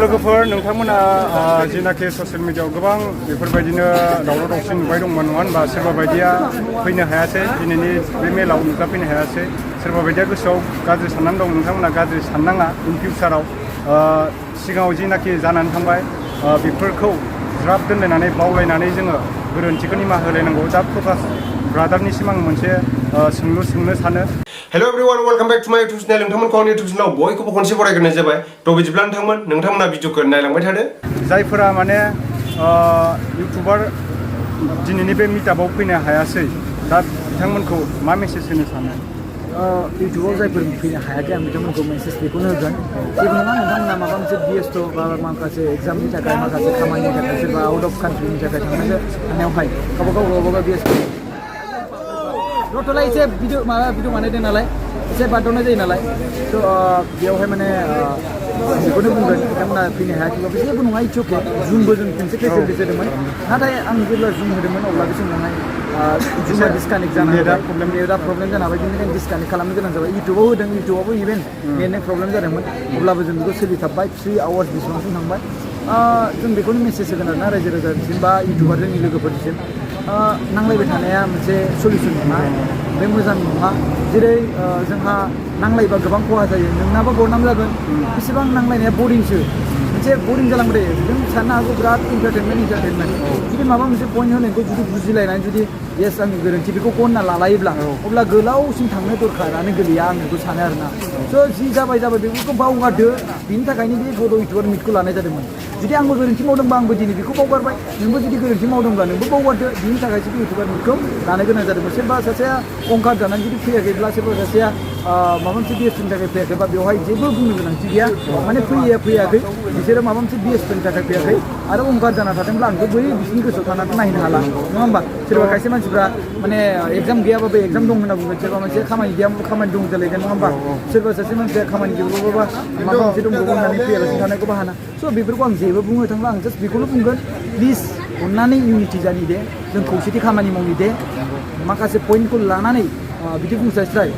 लोगोफोर नोंथांमोना जिनाखि ससियेल मिडियायाव गोबां बेफोरबायदिनो दावराव दावसि नुबाय दंमोन नङा होनबा सोरबा बायदिया फैनो हायासै दिनैनि बे मेलाव नुजाफैनो हायासै सोरबा बायदिया गोसोआव गाज्रि साननानै दं नोंथांमोना गाज्रि साननाङा इन फिउचाराव सिगाङाव जिनाखि जानानै थांबाय बेफोरखौ ज्राब दोनलायनानै बावलायनानै जोङो गोरोन्थिखौ निमाहा होलायनांगौ दा प्रकाश ब्रादारनिसिम आं मोनसे सोंलु सोंनो सानो hello everyone welcome back to my YouTube channel नोंथांमोनखौ आंनि यूट्यूब चैनलाव बयखौबो खनसे बरायग्रोनाय जाबाय थ' बिदिब्ला नोंथांमोना भिडिअखौ नायलांबाय थादो जायफोरा माने इउटुबार दिनैनि बे मिटआपआव फैनो हायासै दा बिथांमोनखौ मा मेसेज होनो सानो इउटुबाव जायफोर फैनो हायाखै आं बिथांमोनखौ मेसेज बेखौनो होगोन जेबो नङा नोंथांमोना माबा मोनसे बेस्थ' बा माखासे एग्जामनि थाखाय माखासे खामानिनि थाखाय सोरबा आउट अफ कान्ट्रिनि थाखाय थांनायावहाय गावबा गाव बेस्थ' रथ'लाय एसे भिडिअ बानायदों नालाय एसे बारदावनाय जायो नालाय थ' बेयावहाय माने बेखौनो बुंगोन बिथांमोना फैनो हायाखैबाबो जेबो नङा इट्स अके जुमबो जों खनसे फेसिलिटि होदोंमोन नाथाय आं जेब्ला जुम होदोंमोन अब्ला बे समावहाय जुमा डिसकानेक्ट जानानै नेटआ प्रब्लेम जानो हाबाय बेनिखायनो डिसकानेक्ट खालामनो गोनां जाबाय इउटुबाव होदों इउटुबावबो इभेन नेटनि प्रब्लेम जादोंमोन अब्लाबो जों बेखौ सोलिथाबबाय 3 आवार्स बेसेबांसिम थांबाय जों बेखौनो मेसेज होगोन आरोना रायजो राजानिसिम बा इउटुबार जोंनि लोगोफोरनिसिम नांलायबाय थानाया मोनसे सलिउसन नङा बे मोजां नङा जेरै जोंहा नांलायबा गोबां खहा जायो नोंनाबो बरनाम जागोन बेसेबां नांलायनाया बरिंसो मोनसे बरिं जालांबाय जों साननो हागौ बिराद इन्टारटेनमेन्ट जुदि माबा मोनसे पइन्ट होनायखौ जुदि बुजिलायनानै जुदि येस आंनि गोरोन्थि बेखौ गनना लालायोब्ला अब्ला गोलावसिन थांनो दरखारानो गैया आं बेखौ सानो आरोना स' जि जाबाय बेफोरखौ बावगारदो बिनि थाखायनो बे बड' इउटुबार मिटखौ लानाय जादोंमोन जुदि आंबो गोरोन्थि मावदोंबा आंबो दिनै बेखौ बावगारबाय नोंबो जुदि गोरोन्थि मावदोंब्ला नोंबो बावगारदो बिनि थाखायसो बे इउटुबार मिटखौ लानो गोनां जादोंमोन सोरबा सासेया अंखार जानानै जुदि फैयाखैब्ला सोरबा सासेया माबा मोनसे बेस्टनि थाखाय फैयाखैबा बेवहाय जेबो बुंनो गोनांथि गैया माने फैयाखै बिसोरो माबा मोनसे बेस्टनि थाखाय फैयाखै आरो अंखार जाना थादोंब्ला आंथ' बै बिसोरनि गोसोआव थानानै नायनो हाला नङा होमबा सोरबा खायसे मानसिफ्रा माने एग्जाम गैयाबाबो एग्जाम दं होनना बुंगोन सोरबा मोनसे खामानि गैयाबाबो खामानि दं जालायगोन नङा होमबा सोरबा सासे मानसिया खामानि गैयाबाबा माबा मोनसे दंबावो होननानै फैयालासिनो थानायखौ बाहाना स' बेफोरखौ आं जेबो बुंनो थांला आं जास्ट बेखौल' बुंगोन प्लिज अननानै इउनिटि जानि दे जों खौसेथि खामानि मावनि दे माखासे पइन्टखौ लानानै बिदि बुंस्लायस्लाय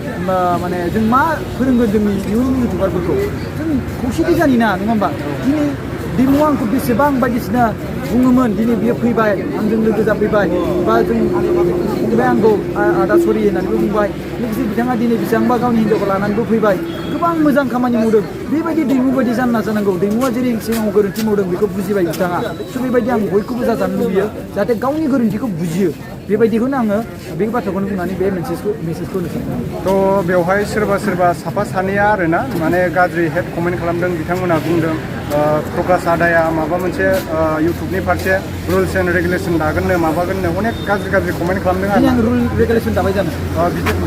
माने जों मा फोरोंगोन जोंनि इयुन इउटुबारफोरखौ जों खौसेथि जानि ना नङा होमबा दिनै दैमुआ आंखौ बेसेबां बायदिसिना बुङोमोन दिनै बियो फैबाय आंजों लोगो जाफैबाय बा जों फंबाय आंखौ आदा सरि होननानैबो बुंबाय लोगोसे बिथाङा दिनै बेसेबांबा गावनि हिन्जावखौ लानानैबो फैबाय गोबां मोजां खामानि मावदों बेबायदि दैमु बायदि जानो जानांगौ दैमुआ जेरै सिगाङाव गोरोन्थि मावदों बेखौ बुजिबाय बिथाङा स' बेबायदि आं बयखौबो जाजानो लुबैयो जाहाथे गावनि गोरोन्थिखौ बुजियो बेबायदिखौनो आङो बे बाथ्राखौनो बुंनानै बे मेसेजखौ होनो सानो थ' बेवहाय सोरबा साफा सानैया आरोना माने गाज्रि हेट कमेन्ट खालामदों बिथांमोना बुंदों प्रकाश आदाया माबा मोनसे इउटुबनि फारसे रुल्स एन्ड रेगुलेसन दागोननो माबागोननो अनेक गाज्रि कमेन्ट खालामदों आरो आं रुल रेगुलेसन दाबाय जानो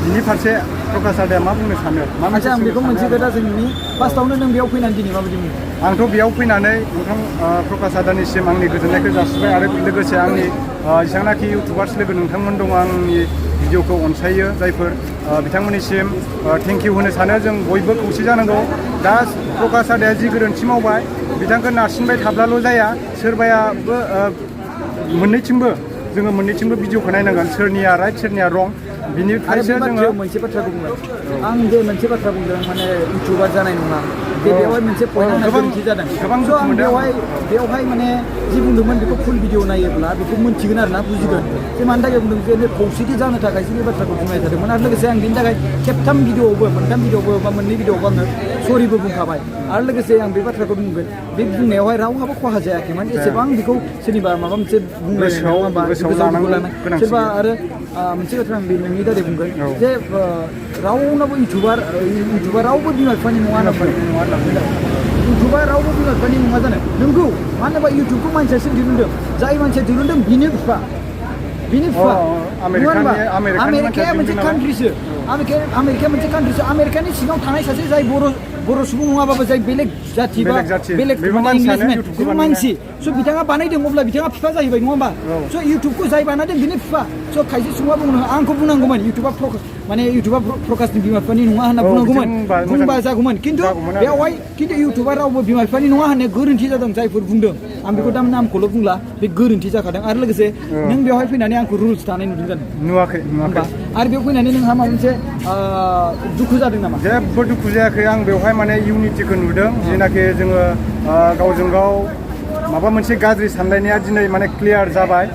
बिनि फारसे प्रकाश आदाया मा बुंनो सानो आं बेखौ मोनसे खोथा जोंनि फार्स्टआवनो नों बेयाव फैनानै दिनै माबायदि मोनो आंथ' बेयाव फैनानै नोंथां प्रकाश आदानिसिम आंनि गोजोननायखौ जासिबाय आरो लोगोसे आंनि जेसेबांनाखि इउटुबार्स लोगो नोंथांमोन दङ आंनि भिडिअखौ अनसायो जायफोर बिथांमोननिसिम थेंक इउ होनो सानो जों बयबो खौसे जानांगौ दा प्रकाश आदाया जि गोरोन्थि मावबाय बिथांखौ नारसिनबाय थाब्लाल' जाया सोरबायाबो मोननैथिंबो भिडिअखौ नायनांगोन सोरनिया राइट सोरनिया रं बिनिफ्रायसो जोङो मोनसे बाथ्राखौ बुंबाय आं जे मोनसे बाथ्रा बुंदों माने इउटुबार जानाय नङा बेवहाय मोनसे पइन्ट गोरोन्थि जादों स' आं बेवहाय माने जि बुंदोंमोन बेखौ फुल भिडिअ नायोब्ला बेखौ मोनथिगोन आरोना बुजिगोन जे मानि थाखाय बुंदों जे खौसेथि जानो थाखायसो बे बाथ्राखौ बुंनाय जादोंमोन आरो लोगोसे आं बिनि थाखाय मोनथाम भिडिअआवबो बा मोननै भिडिअआवबो आङो सरिबो बुंखाबाय आरो लोगोसे आं बे बाथ्राखौ बुंगोन बे बुंनायावहाय रावहाबो खहा जायाखैमोन एसेबां बेखौ सोरनिबा माबा मोनसे बुंलायनाय सोरबा आरो मोनसे बाथ्रा आं नोंनि दारै बुंगोन जे रावनाबो इउटुबार रावबो बिमा बिफानि नङा इउटुबार रावबो बिमा बिफानि नङा जानो नंगौ मानो होनोबा इउटुबखौ मानसियासो दिहुनदों जाय मानसिया दिहुनदों बिनो बिफा आमेरिकाया मोनसे कान्ट्रिसो आमेरिकाया मोनसे कान्ट्रिसो आमेरिकानि सिङाव थानाय सासे जाय बर' सुबुं नङाबाबो जाय बेलेग जाथि बा बेलेग इंलिसमेन बेबो मानसि स' बिथाङा बानायदों अब्ला बिथाङा बिफा जाहैबाय नङा होमबा स' इउटुबखौ जाय बानायदों बेनो बिफा स' खायसे सुबुङा बुंनो आंखौ बुंनांगौमोन इउटुबा प्रकाशनि बिमा बिफानि नङा होनना बुंनांगौमोन बुंबा जागौमोन खिन्थु बेवहाय इउटुबार रावबो बिमा बिफानि नङा होननाया गोरोन्थि जादों जायफोर बुंदों आं बेखौ दा नामखौल' बुंला बे गोरोन्थि जाखादों आरो लोगोसे नों बेवहाय फैनानै आंखौ रुल्स दानाय नुदों जानो नुवाखै आरो बेयाव फैनानै नोंहा माबा मोनसे दुखु जादों नामा? जेबो दुखु जायाखै आं बेवहाय माने इउनिटिखौ नुदों जेनाखि जोङो गावजों गाव माबा मोनसे गाज्रि सानलायनाया दिनै माने क्लियार जाबाय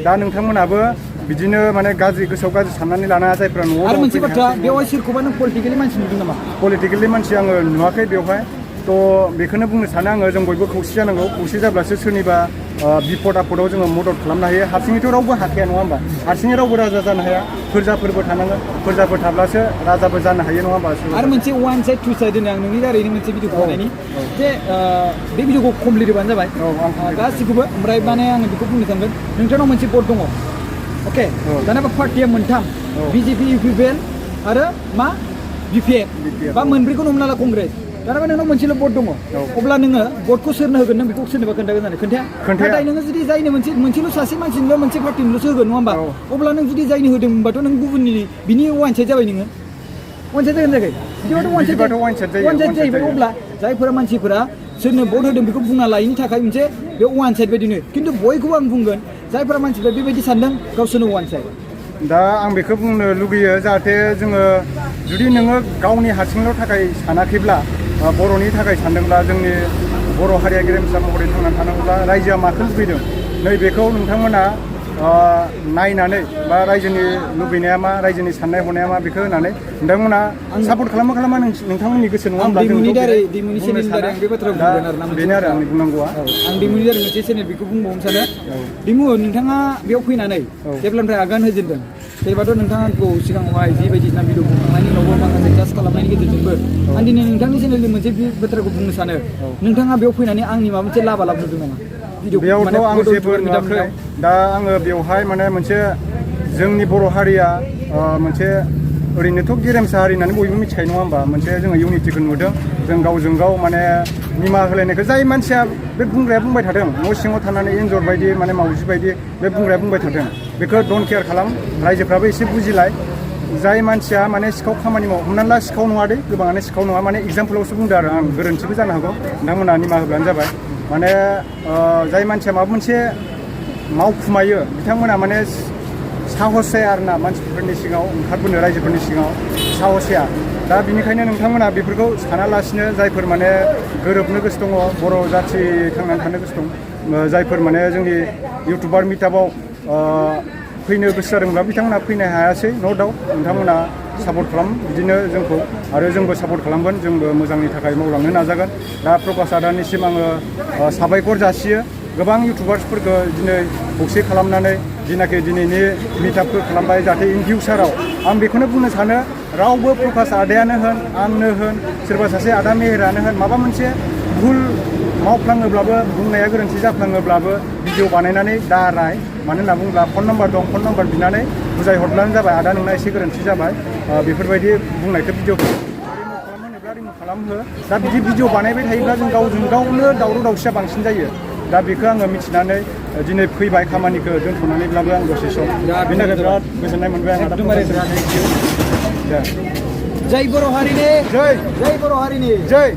दा नोंथांमोनाबो बिदिनो माने गाज्रि गोसोआव गाज्रि साननानै लानाङा जायफ्रा न'आव आरो मोनसे बाथ्रा बेवहाय सोरखौबा नों पलिटिकेलि मानसि नुदों नामा? पलिटिकेलि मानसि आङो नुवाखै बेवहाय थ' बेखौनो बुंनो सानो आङो जों बयबो खौसे जानांगौ खौसे जाब्लासो सोरनिबा बिपद आफदाव जोङो मदद खालामनो हायो हारसिङैथ' रावबो हाखाया नङा होमबा हारसिङै रावबो राजा जानो हाया फोरजाफोरबो थानांगोन फोरजाफोर थाब्लासो राजाबो जानो हायो नङा होमबा आरो मोनसे वान साइड टु साइड होनो आं नोंनि दारैनो मोनसे भिडिअ बानायनि जे बे भिडिअखौ कमप्लिट होबानो जाबाय गासिखौबो ओमफ्राय माने आङो बेखौ बुंनो सानगोन नोंथांनाव मोनसे भट दङ अके दाना पार्टिया मोनथाम बिजेपि इउपिपिएल आरो मा बिपिएफ बा मोनब्रैखौनो हमना ला कंग्रेस दाना नोंनाव मोनसेल' भट दङ अब्ला नोङो भटखौ सोरनो होगोन नों बेखौ सोरनोबा खोन्थागोन आरो खोन्थाया नाथाय नोङो जुदि जायनो मोनसेल' सासे मानसिनोल' मोनसे पार्टिनोल'सो होगोन नङा होमबा अब्ला नों जुदि जायनो होदों होनबाथ' नों गुबुननि बिनि वान साइड जाबाय नोङो वान साइड जागोन जायाखै बिदिबाथ' वान साइड जाहैबाय अब्ला जायफोरा मानसिफोरा सोरनो भट होदों बेखौ बुंना लायैनि थाखाय मोनसे बे वान साइड बायदिनो खिन्थु बयखौबो आं बुंगोन जायफोरा मानसिफ्रा बेबायदि सानदों गावसोरनो वान साइड दा आं बेखौ बुंनो लुगैयो जाहाथे जोङो जुदि नोङो गावनि हारसिंल' थाखाय सानाखैब्ला बर'नि थाखाय सानदोंब्ला जोंनि बर' हारिया गेरेमसा महरै थांनानै थानांगौब्ला रायजोआ माखौ लुबैदों नैबेखौ नोंथांमोना नायनानै बा रायजोनि लुबैनाया मा रायजोनि साननाय हनाया मा बेखौ होनानै नोंथांमोना सापर्ट खालामा नोंथांमोननि गोसो नङा होमब्ला दिमुनि चेनेलनि दारै आं बे बाथ्राखौ बुंगोन आरो ना बेनो आरो आंनि बुंनांगौआ आं दिमुनि दारै मोनसे चेनेल बेखौ बुंबावनो सानो दिमु नोंथाङा बेयाव फैनानै जेब्लानिफ्राय आगान होजेनदों जेनेबाथ' नोंथाङा आंखौ सिगाङावहाय जि बायदिसिना भिडिअ बुंखांनायनि उनावबो माखासे जास्ट खालामनायनि गेजेरजोंबो आं दिनै नोंथांनि चेनेलनि मोनसे बाथ्राखौ बुंनो सानो नोंथाङा बेयाव फैनानै आंनि माबा मोनसे लाबा नुदों नामा बेयावथ' आं जेबो नुवाखै दा आङो बेवहाय माने मोनसे जोंनि बर' हारिया मोनसे ओरैनोथ' गेरेमसा हारि होननानै बयबो मिथिखायो नङा होमबा मोनसे जोङो इउनिटिखौ नुदों जों गावजों गाव माने निमाहा होलायनायखौ जाय मानसिया बे बुंग्राया बुंबाय थादों न' सिङाव थानानै एन्जर बायदि माने मावजि बायदि बे बुंग्राया बुंबाय थादों बेखौ डन्ट केयार खालाम रायजोफ्राबो एसे बुजिलाय जाय मानसिया माने सिखाव खामानि मावो हमनानै ला सिखाव नङा दे गोबाङानो सिखाव नङा माने एगजामपोलावसो बुंदों आरो आं गोरोन्थिबो जानो हागौ नोंथांमोना निमाहा होब्लानो जाबाय माने जाय मानसिया माबा मोनसे मावखुमायो बिथांमोना माने साहस जाया आरोना मानसिफोरनि सिगाङाव ओंखारबोनो रायजोफोरनि सिगाङाव साहस जाया दा बिनिखायनो नोंथांमोना बेफोरखौ सानालासिनो जायफोर माने गोरोबनो गोसो दङ बर' जाथि थांनानै थानो गोसो दं जायफोर माने जोंनि इउटुबार मिटआपआव फैनो गोसो जादोंब्ला बिथांमोना फैनो हायासै न' दाउट नोंथांमोना सापर्ट खालाम बिदिनो जोंखौ आरो जोंबो सापर्ट खालामगोन जोंबो मोजांनि थाखाय मावलांनो नाजागोन दा प्रकाश आदानिसिम आङो साबायखर जासियो गोबां इउटुबार्सफोरखौ दिनै खौसे खालामनानै जिनाखि दिनैनि मिटआपखौ खालामबाय जाहाथे इन फिउचाराव आं बेखौनो बुंनो सानो रावबो प्रकाश आदायानो होन आंनो होन सोरबा सासे आदा मेहेरानो होन माबा मोनसे भुल मावफ्लाङोब्लाबो बुंनाया गोरोन्थि जाफ्लाङोब्लाबो भिडिअ बानायनानै दाराय मानो होनना बुङोब्ला फन नाम्बार दं फन नाम्बार बिनानै बुजायहरब्लानो जाबाय आदा नोंना एसे गोरोन्थि जाबाय बेफोरबायदि बुंनायखौ भिडिअ खालामहोनोब्ला रिमुभ खालामहो दा बिदि भिडिअ बानायबाय थायोब्ला जों गावजों गावनो दावराव दावसिया बांसिन जायो दा बेखौ आङो मिथिनानै दिनै फैबाय खामानिखौ दोनथ'नानैब्लाबो आं दसे सम बेनि थाखाय बिराद गोजोननाय मोनबाय आं जय बर' हारिनि जय बर' हारिनि जय